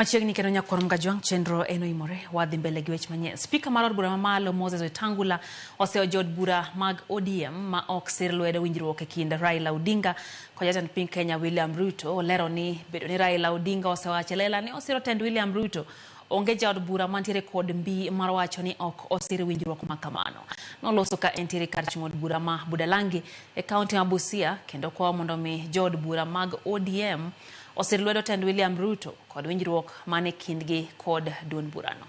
Machiegni kendo nyakwar Mgajwang' chenro en oimore wadhi mbele gi weche manyien. Spika mar od bura mamalo Moses Wetangula oseyo jood bura mag ODM ma ok sir lwedo winjruok e kind Raila Odinga kod jatend piny Kenya William Ruto. Olero ni bedo ni Raila Odinga osewacho e lela ni osiro tend William Ruto, onge jaod bura mantiere kod mbi mar wacho ni ok osir winjruok ma kamano. Noloso ka entiere kar chung' od bura ma Budalangi e kaunti ma Busia kendo kwayo mondo mi jood bura mag ODM osir lwedo tend William Ruto kod winjruok mane kindgi kod duond burano.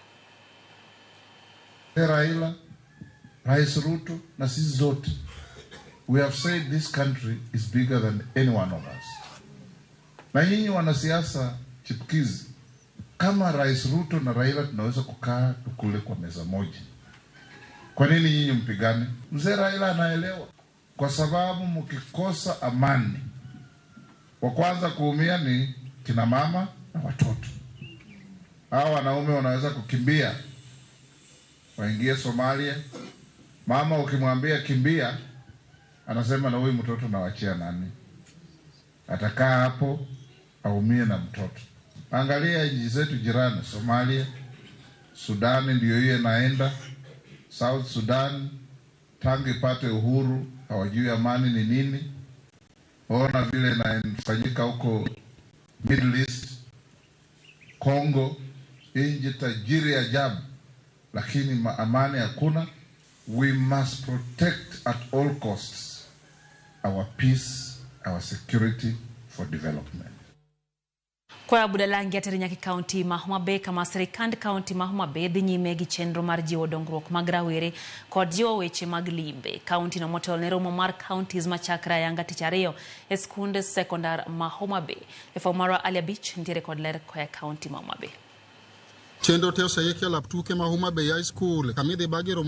Raila, Rais Ruto na sisi zote, we have said this country is bigger than any one of us. Na nyinyi wanasiasa chipukizi, kama Rais Ruto na Raila tunaweza kukaa tukule kwa meza moja, kwa nini nyinyi mpigane? Mzee Raila anaelewa, kwa sababu mkikosa amani, wa kwanza kuumia ni kina mama na watoto. Hawa wanaume wanaweza kukimbia waingie Somalia. Mama ukimwambia kimbia, anasema na huyu mtoto nawachia nani? Atakaa hapo aumie na mtoto. Angalia nchi zetu jirani, Somalia, Sudani ndio hiyo inaenda, South Sudan tangu ipate uhuru hawajui amani ni nini. Ona vile inafanyika huko Middle East, Congo, nchi tajiri ajabu, lakini amani hakuna. We must protect at all costs our peace, our security for development. Koa Budalangi ateri nyaka e kaunti ma Homa Bay kama sirikand kaunti ma Homa Bay dhi nyime gi chenro mar jiwo dongruok mag rawere kod jiwo weche mag limbe. Kaunti no motelo ne romo mar counties machakre ayanga tich ariyo e skund sekondar ma Homa Bay. Jafwambo marwa Ali Abich nitiere kod ler koa e kaunti ma Homa Bay. Chenro te oseiki e lap tuke ma Homa Bay High School kama idhi bagi romo.